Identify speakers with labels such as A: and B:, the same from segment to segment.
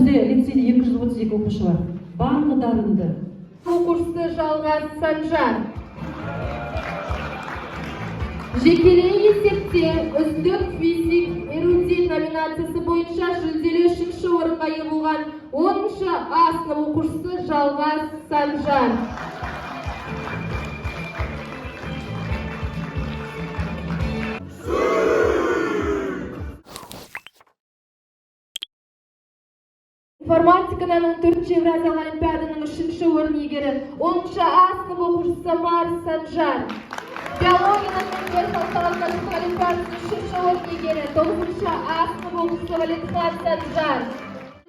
A: Бізде лицейде 232 оқушы бар. Барлығы дарынды.
B: Оқушысы Жалғас Санжар. Жекелей есепте үздік физик эрудит номинациясы бойынша жүлделі үшінші орынға ие болған 10-шы А сынып оқушысы Жалғас Санжар. Информатикадан 14-ші Евразиялық олимпиаданың үшінші орын иегері 10-шы А сынып оқушысы Марс Санжар. Биологиядан Мендел халықаралық қашықтық олимпиадасының үшінші орын иегері 9-шы А сынып оқушысы Валентхан Санжар.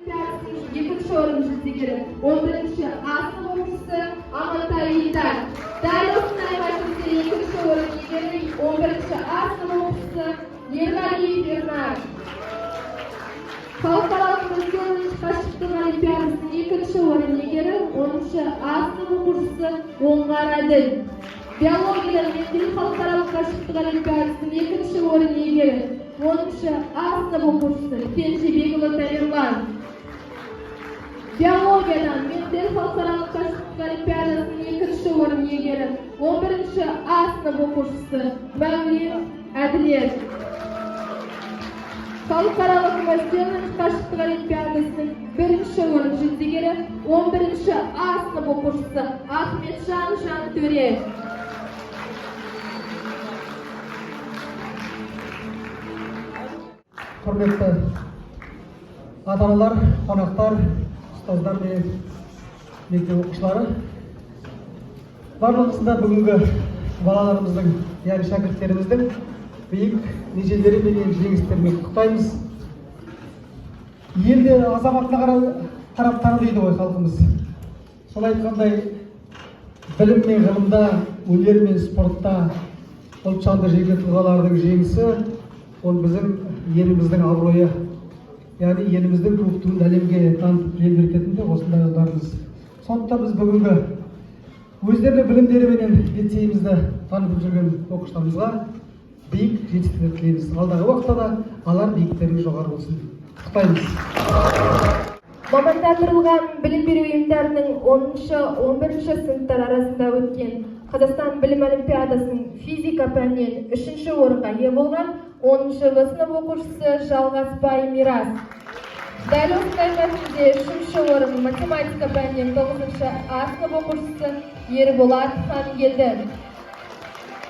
B: Олимпиадасының екінші орын жүлдегері 11-ші А сынып оқушысы Амантай Ильдар. Дәл осындай мәртебеде екінші орын иегері 11-ші А сынып оқушысы Ерғалиев Ернар. Халықаралық Мендел қашықтық олимпиадасының екінші орын иегері 10-шы А сынып оқушысы Оңғар Әділ. Биологиядан Мендел халықаралық қашықтық олимпиадасының екінші орын иегері 10-шы А сынып оқушысы Кенжебекұлы Тамерлан. Биологиядан Мендел халықаралық қашықтық олимпиадасының екінші орын иегері 11-ші А сынып оқушысы Мәулен Әділет. Халықаралық Мастерлинг қашықтық олимпиадасының бірінші орын жүлдегері 11-ші А сынып оқушысы Ахметжан Жантөре.
C: Құрметті ата-аналар, қонақтар, ұстаздар мен мектеп оқушылары, барлығыңызды да бүгінгі балаларымыздың, яғни шәкірттеріміздің биік межелері менен жеңістерімен құттықтаймыз. Елде азаматына қарап таны дейді ғой халқымыз. Сол айтқандай, білім мен ғылымда, өнер мен спортта ұлтжанды жеке тұлғалардың жеңісі ол біздің еліміздің абыройы, яғни еліміздің көк туын әлемге танытып желбірететін де осындай ұлдарымыз. Сондықтан біз бүгінгі өздерінің білімдеріменен лицейімізді танытып жүрген оқушыларымызға биік жетістіктер тілейміз. Алдағы уақытта да алар биіктеріңіз жоғары болсын. Құттықтаймыз.
B: Мамандандырылған білім беру ұйымдарының 10-шы, 11-ші сыныптар арасында өткен Қазақстан білім олимпиадасының физика пәнінен үшінші орынға ие болған 10-шы В сынып оқушысы Жалғасбай Мирас. Дәл осындай мәртебеде үшінші орын математика пәнінен 9-шы А сынып оқушысы Ерболат Хангелді.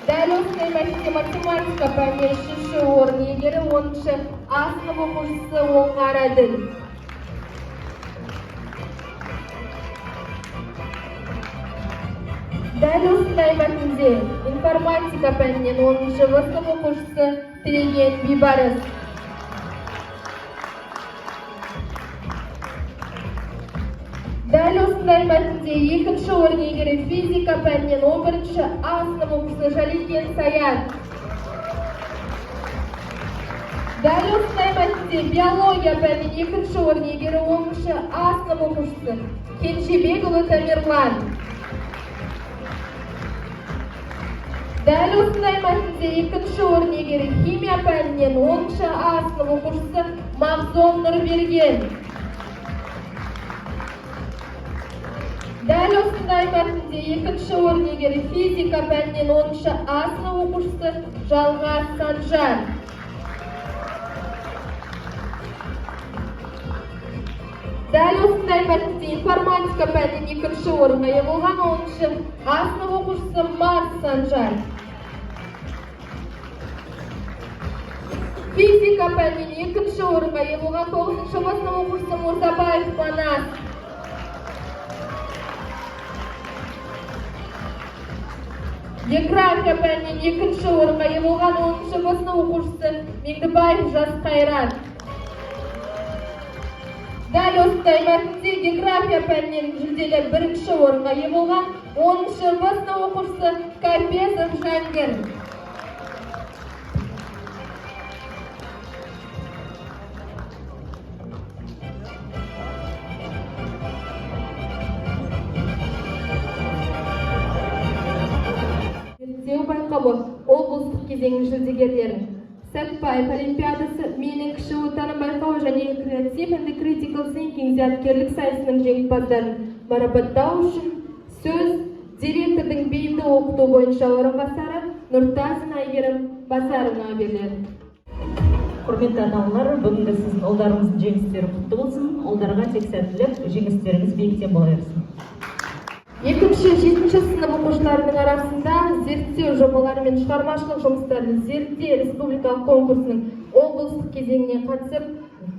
B: Дәл осындай мәртебеде математика пәнінен үшінші орын иегері 10-шы А сынып оқушысы Оңғар Әділ. Дәл осындай мәтінде информатика пәнінен 10-шы В сынып оқушысы Тілеген Бейбарыс. Дәл осындай мәтінде екінші орын иегері физика пәнінен 11-ші А сынып оқушысы Жаликен Саят. Дәл осындай мәтінде биология пәнінен екінші орын иегері 10-шы А сынып оқушысы Кенжебекұлы Тамерлан. Дәл осындай мәтінде екінші орын иегері химия пәнінен 10-шы А сынып оқушысы Мағзом Нұрберген. Дәл осындай мәтінде екінші орын иегері физика пәнінен 10-шы А сынып оқушысы Жалғас Санжар. Дәл осындай мәтінде информатика пәнінен екінші орынға ие болған 10-шы А сынып оқушысы Марс Санжар. Физика пәнінен екінші орынға ие болған 9-шы В сынып оқушысы Мұрзабаев Манас. География пәнінен екінші орынға ие болған 10-шы В сынып оқушысы Меңдібаев Жасқайрат. Дәл осындай мәтінде география пәнінен жүлделі бірінші орынға ие болған 10-шы В сынып оқушысы Капезов Жәңгір. Зерттеу байқауы облыстық кезеңінің жүлдегерлерін Сәтпаев олимпиадасы, «Менің кіші отаным» байқауы және Creative and Critical Thinking зияткерлік сайысының жеңімпаздарын марапаттау үшін сөз директордың бейінді оқыту бойынша орынбасары Нұртазина Әйгерім Базаровнаға беріледі.
A: Құрметті ата-аналар, бүгінгі сіздің ұлдарыңыздың жеңістері құтты болсын. Ұлдарға тек сәттілік, жеңістеріңіз биіктен бола берсін.
B: Екінші, жетінші сынып оқушыларының арасында зерттеу жобалары мен шығармашылық жұмыстарын «Зерде» республикалық конкурсының облыстық кезеңіне қатысып,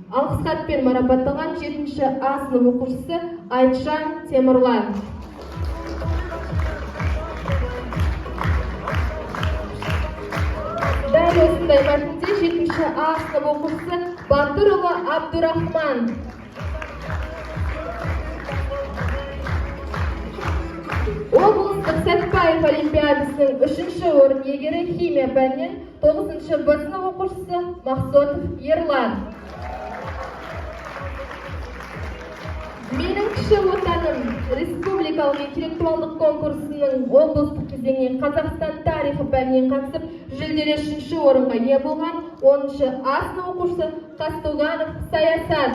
B: алғыс хатпен марапатталған жетінші А сынып оқушысы Айтжан Темірлан. Дәл осындай мәтінде жетінші А сынып оқушысы Батырұлы Абдурахман. Облыстық Сәтпаев олимпиадасының үшінші орын иегері, химия пәнінен тоғызыншы Б сынып оқушысы Мақсотов Ерлан. «Менің кіші отаным» республикалық интеллектуалдық конкурсының облыстық кезеңіне Қазақстан тарихы пәнінен қатысып, жүлделі үшінші орынға ие болған 10-шы А сынып оқушысы Қазтуғанов Саясат.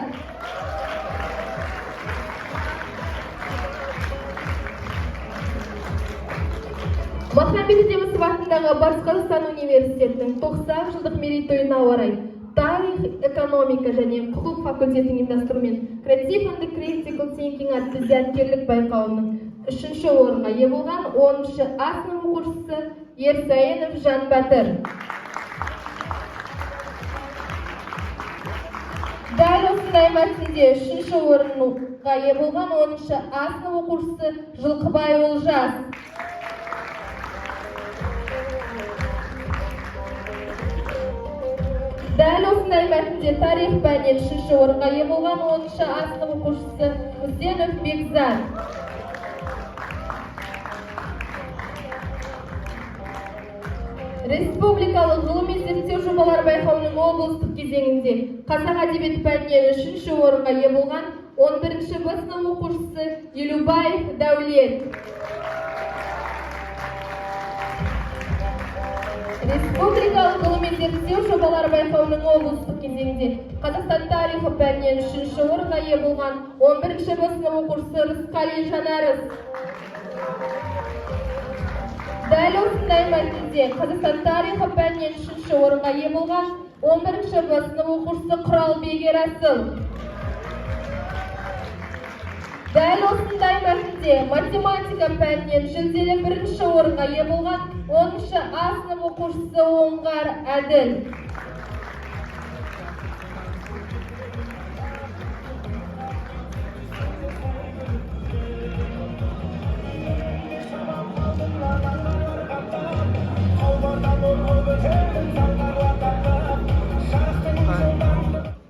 B: Махамбет Өтемісов атындағы Батыс Қазақстан университетінің 90 жылдық мерейтойына орай тарих, экономика және құқық факультетінің ұйымдастыруымен Creative and Critical Thinking атты зияткерлік байқауының үшінші орынға ие болған 10-шы А сынып оқушысы Ерсайынов Жанбатыр. Дәл осындай мәтінде үшінші орынға ие болған 10-шы А сынып оқушысы Жылқыбай Олжас. Дәл осындай мәтінде тарих пәнінен үшінші орынға ие болған 10-шы А сынып оқушысы Үсенов Бекзат. Республикалық ғылыми зерттеу жобалар байқауының облыстық кезеңінде қазақ әдебиеті пәнінен үшінші орынға ие болған 11-ші Б сынып оқушысы Елубаев Дәулет. Республикалық ғылыми зерттеу жобалар байқауының облыстық кезеңінде Қазақстан тарихы пәнінен үшінші орынға ие болған 11-ші Б сынып оқушысы Рысқали Жанарыс. Дәл осындай мәтінде Қазақстан тарихы пәнінен үшінші орынға ие болған 11-ші Б сынып оқушысы Құралбек Ерасыл. Дәл осындай мәтінде математика пәнінен жүлделі бірінші орынға ие болған 10-шы А сынып оқушысы Оңғар Әділ.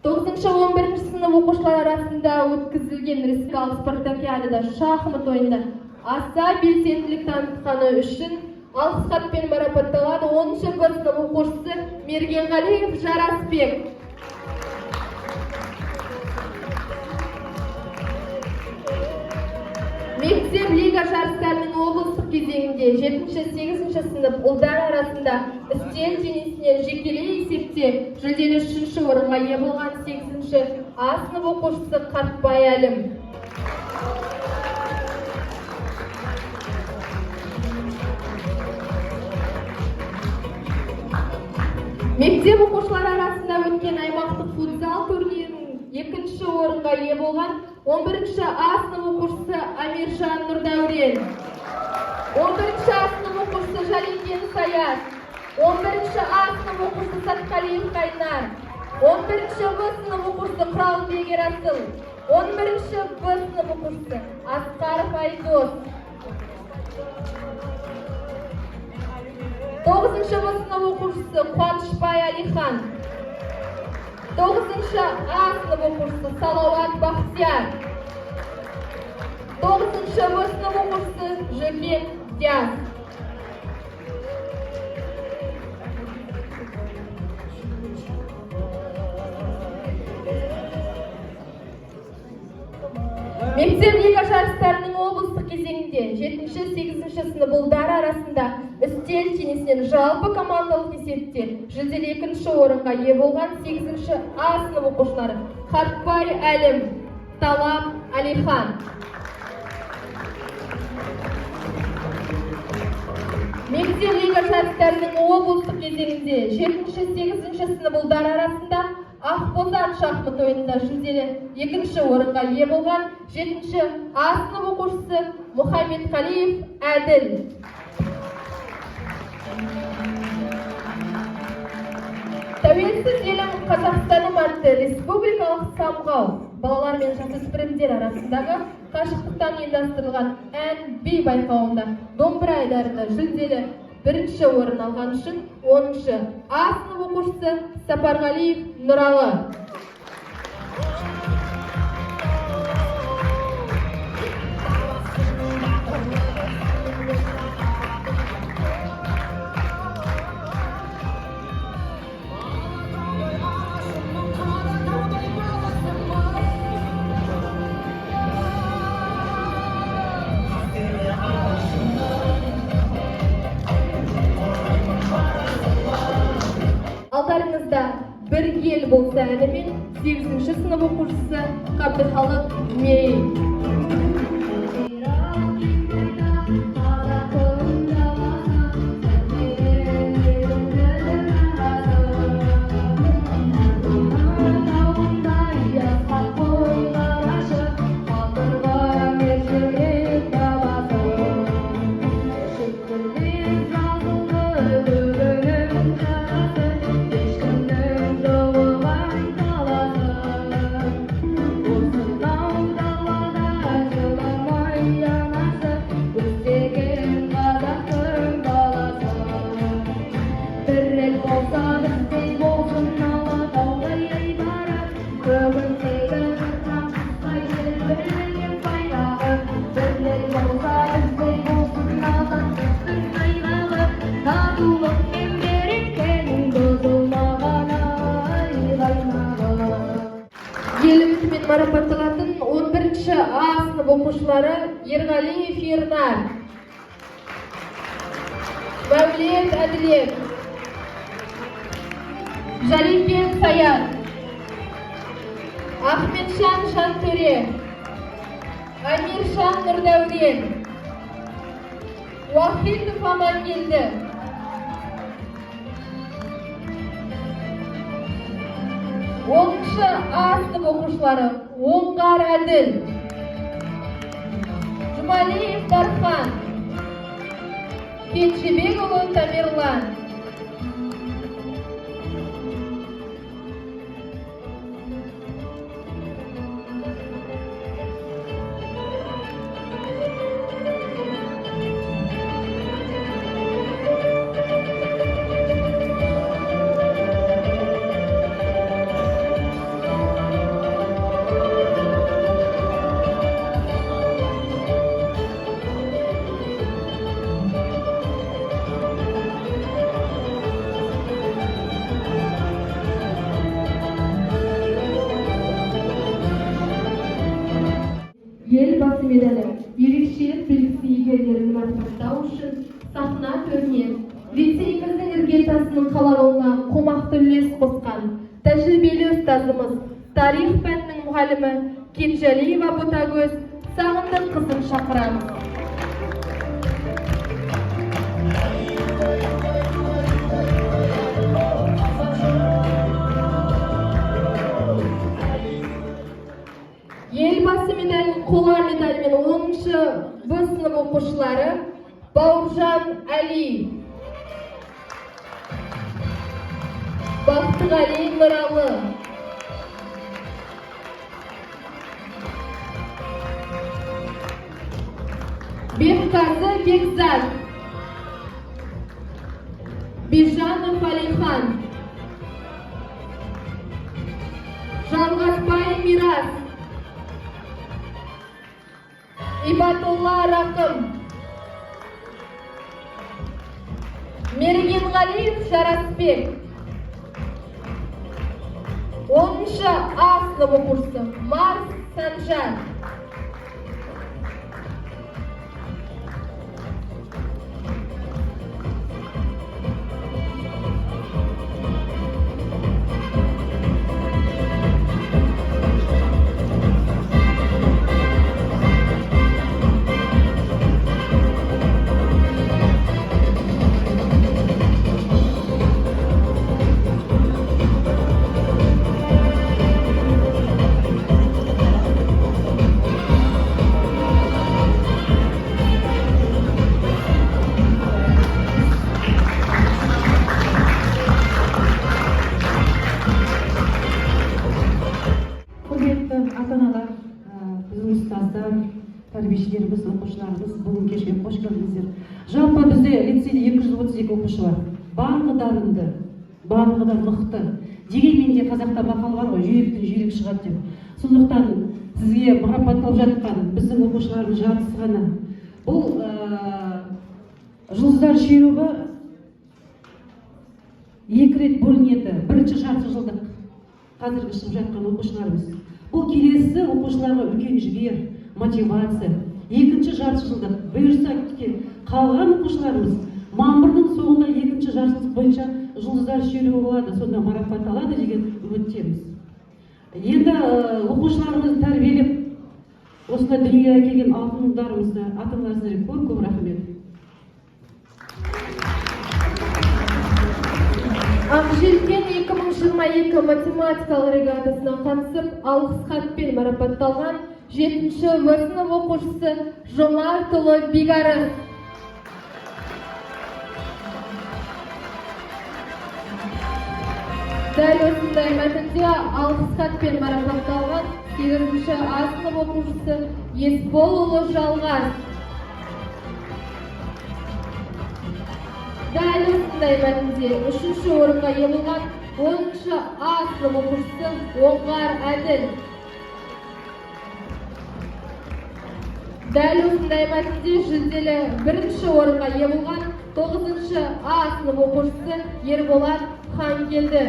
B: Тоғызыншы, 11-ші сынып оқушылар арасында өткізілген республикалық спартакиадада шахмат ойынында аса белсенділік танытқаны үшін алғыс хатпен марапатталған 10-шы Б сынып оқушысы Мергенғалиев Жарасбек. Мектеп лига жарыстарының облыстық кезеңінде жетінші, сегізінші сынып ұлдар арасында үстел теннисінен жекелей есепте жүлделі үшінші орынға ие болған сегізінші А сынып оқушысы Қартбай Әлім. Мектеп оқушылары арасында өткен аймақтық футзал турнирінің екінші орынға ие болған 11-ші А сынып оқушысы Амиржан Нұрдәурен. 11-ші А сынып оқушысы Жалинген Саяз. 11-ші А сынып оқушысы Сатқалиев Қайнар. 11-ші В сынып оқушысы Құралбек Ерасыл. 11-ші В сынып оқушысы Асқаров Айдос. 9-шы В сынып оқушысы Қуанышбай Алихан. 9-шы А сынып оқушысы Салауат Бақтияр. 9-шы В сынып оқушысы Жүкен Диас. Мектеп лига жарыстарының облыстық кезеңінде кезеңінде 7-8 сынып ұлдары арасында үстел теннисінен жалпы командалық есепте жүлделі екінші орынға ие болған 8 А сынып оқушылары Хатбай Әлім, Талап Алихан. Мектеп лига жарыстарының облыстық кезеңінде 7-8 сынып ұлдары арасында Ақбозат шахмат ойынында жүлделі екінші орынға ие болған 7 А сынып оқушысы Мұхаммедқалиев Әділ. Тәуелсіз елім Қазақстаным атты республикалық самғау балалар мен жасөспірімдер арасындағы қашықтықтан ұйымдастырылған ән би байқауында домбыра айдарында жүлделі бірінші орын алған үшін 10 А сынып оқушысы Сапарғалиев Нұралы. Алдарыңызда «Бір ел болса» әнімен 8 сынып оқушысы Қабдыхалық Мерей. Ел үмітімен марапатталатын 11 А сынып оқушылары Ерғалиев Ернар, Мәулет Әділет, Жаликен Саят, Ахметжан Жантөре, Амиржан Нұрдәулет, Уахитов Амангелді. 10 А сынып оқушылары Оңғар Әділ, Жұмалиев Дархан, Кенжебекұлы Тамерлан. Елбасы медалі ерекшелік белгісі иегерлерін марапаттау үшін сахна төріне лицейіміздің іргетасының қалануына қомақты үлес қосқан тәжірибелі ұстазымыз, тарих пәнінің мұғалімі Кенжалиева Ботагөз Сағындық қызын шақырамыз. Елбасы медалін қола медальмен 10 Б сынып оқушылары Бауыржан Әли, Бақтығали Нұралы, Бекқазы Бекзат, Бижанов Алихан, Жалғасбай Мирас, Ибатулла Рақым, Мергенғалиев Жарасбек. 10 А сынып оқушысы Марс Санжар.
D: Ұстаздар, тәрбиешілеріміз, оқушыларымыз, бүгін кешке қош келдіңіздер. Жалпы бізде лицейде 232 оқушы бар. Барлығы дарынды, барлығы да мықты. Дегенмен де қазақта мақал бар ғой, жүйріктен жүйрік шығады деп. Сондықтан сізге марапатталып жатқан біздің оқушылардың жартысы ғана. Бұл жұлдыздар шеруі екі рет бөлінеді. Бірінші жарты жылдық қазіргі шығып жатқан оқушыларымыз. Бұл келесі оқушыларға үлкен жігер, мотивация. Екінші жарты жылдық бұйырса, қалған оқушыларымыз мамырдың соңында екінші жарты жылдық бойынша жұлдыздар шеруі болады, сонда марапат алады деген үміттеміз. Енді оқушыларымызды тәрбиелеп осындай дүниеге әкелген алтын ұлдарымызды, ата аналарыңызға көп көп рахмет.
B: Ақжелкен 2022 математикалық регатасына қатысып, алғыс хатпен марапатталған 7-ші В сынып оқушысы Жомартұлы Бегарыс. Дәл осындай мәтінде алғыс хатпен марапатталған 8-ші А сынып оқушысы Есболұлы Жалғас. Дәл осындай мәтінде 3-ші орынға ие болған 10-шы А сынып оқушысы Оңғар Әділ. Дәл осындай мәтінде жүлделі 1-ші орынға ие болған 9-шы А сынып оқушысы Ерболат Ханкелді.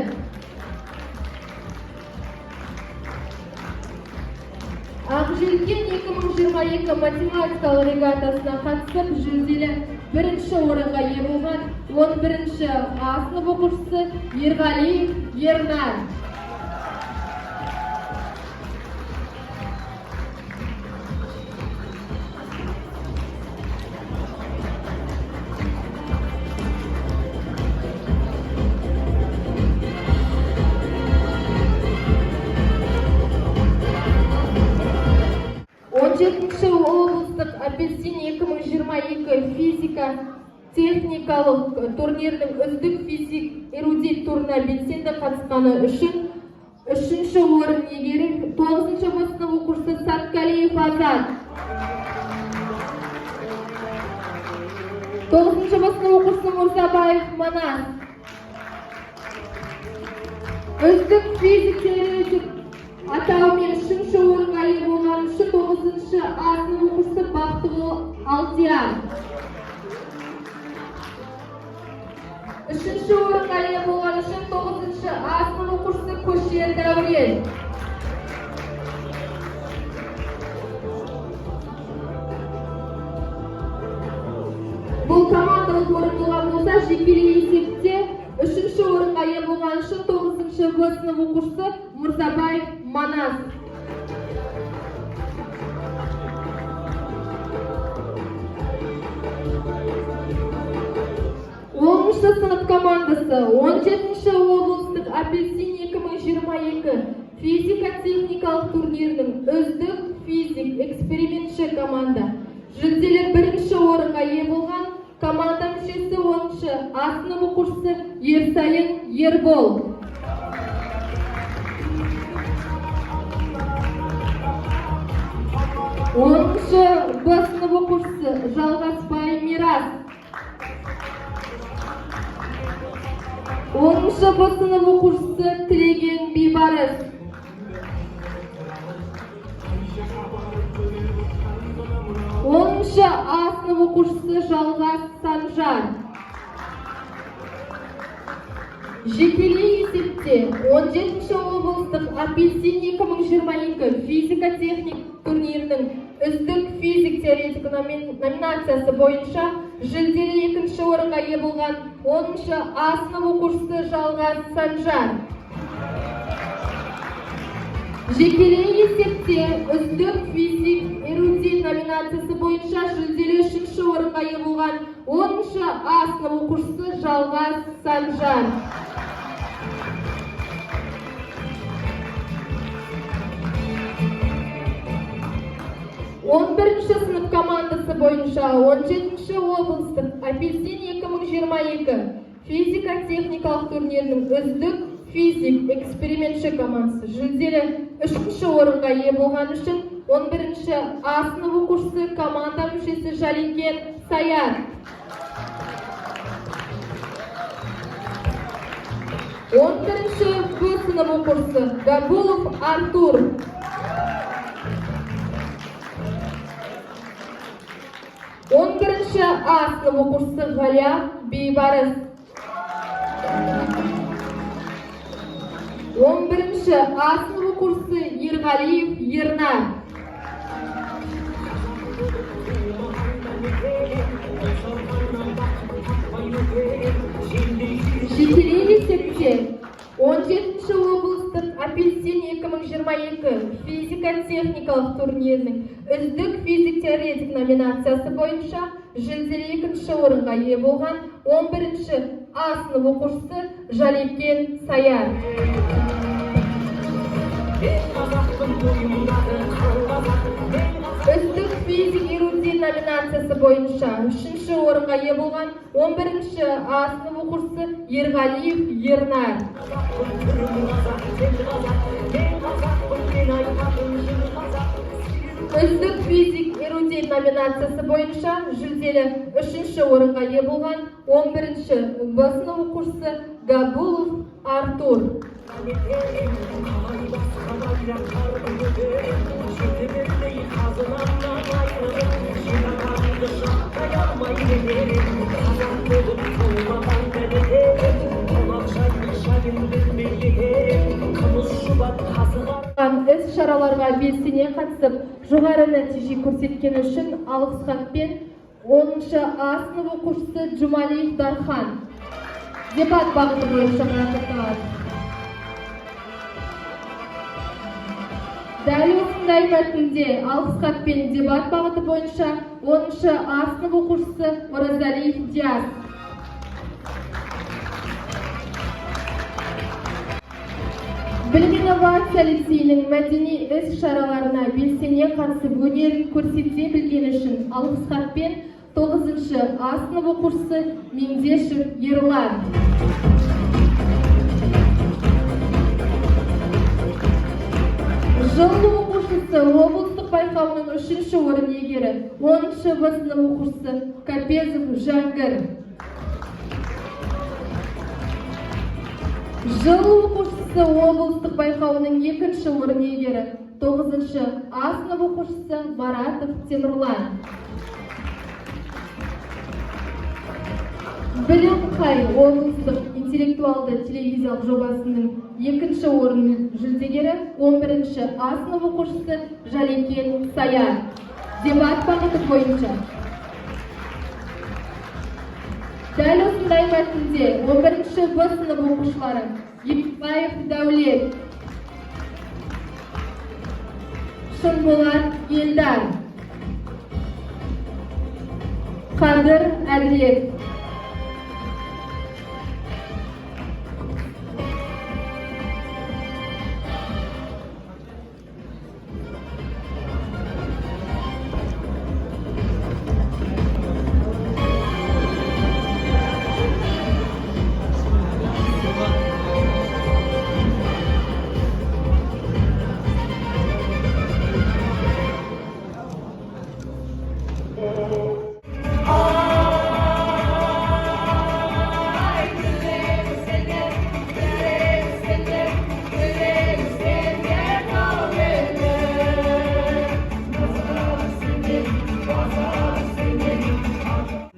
B: Ақжелкен 2022 математикалық регатасына қатысып, жүлделі 1-ші орынға ие болған 11-ші А сынып оқушысы Ерғали Ернар. Он жетінші облыстық апельсин 2022 физика техникалық турнирінің үздік физик эрудит турына белсенді қатысқаны үшін 3-ші орын иегері 9-шы В сынып оқушысы Саткалиев Азат. 9-шы В сынып оқушысы Мұрзабаев Манас. Үздік физик теоретик атауымен 3-ші орынға ие болған үшін 9-шы А сынып оқушысы Бақтығұл Алдияр. 3-ші орынға ие болған үшін 9-шы А сынып оқушысы Көшер Дәурен. Бұл командалық орын болған болса, жекелей есепте 3-ші орынға ие болған үшін 9-шы В сынып оқушысы Мұрзабаев Манас. Оныншы сынып командасы 17-ші облыстық апельсин 2022 физика-техникалық турнирінің үздік физик экспериментші команда. Жүлделі 1-ші орынға ие болған команда мүшесі 10-шы А сынып оқушысы Ерсайын Ербол. Оныншы Б сынып оқушысы Жалғасбай Мирас. Оныншы Б сынып оқушысы Тілеген Бейбарыс. Оныншы А сынып оқушысы Жалғас Санжар. Жекелей есепте 17-ші облыстық апельсин 2022 физика-техник турнирінің үздік физик теоретик номинациясы бойынша жүлделі 2-ші орынға ие болған 10-шы А сынып оқушысы Жалғас Санжар. Жекелей есепте үздік физик эрудит номинациясы бойынша жүлделі 3-ші орынға ие болған 10-шы А сынып оқушысы Жалғас Санжар. Он бірінші сынып командасы бойынша 17-ші облыстық апельсин 2022 физика-техникалық турнирінің үздік Физик экспериментші командасы жүлделі үшінші орынға ие болған үшін 11 А сынып оқушысы, команда мүшесі Жаликен Саят. 11 Б сынып оқушысы Габулов Артур. 11 А сынып оқушысы Ғалия Бейбарыс. 11 А сынып оқушысы Ерғалиев Ернар. Жекелей есепте 17 облыстық «Апельсин 2022» физика-техникалық турнирінің үздік физик-теоретик номинациясы бойынша жүлделі екінші орынға ие болған 11 А сынып оқушысы Жаликен Саяр. Үздік физик эрудит номинациясы бойынша үшінші орынға ие болған 11 А сынып оқушысы Ерғалиев Ернар. Үздік физик эрудит номинациясы бойынша жүлделі үшінші орынға ие болған 11 Б сынып оқушысы Габулов Артур. Іс шараларға белсене қатысып, жоғары нәтиже көрсеткен үшін алғыс хатпен 10 А сынып оқушысы Джумалиев Дархан дебат бағыты бойынша марапатталады. Дәл осындай мәтінде алғыс хатпен дебат бағыты бойынша 10 А сынып оқушысы Оразалиев Диас. Білім инновация лицейінің мәдени іс-шараларына белсене қатысып, өнерін көрсете білгені үшін алғыс хатпен 9 А сынып оқушысы Меңдешев Ерлан. Жыл оқушысы облыстық байқауының үшінші орын иегері 10 Б сынып оқушысы Капезов Жәңгір. Жыл оқушысы облыстық байқауының екінші орын иегері 9 А сынып оқушысы Маратов Темірлан. Білім Хай облыстық интеллектуалды телевизиялық жобасының екінші орын жүлдегері 11 А сынып оқушысы Жаликен Саяр. Дебат бағыты бойынша. Дәл осындай мәтінде 11 Б сынып оқушылары Епбаев Дәулет, Шынболат Елдар, Қадыр Әділет.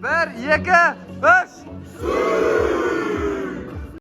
E: Бір, екі.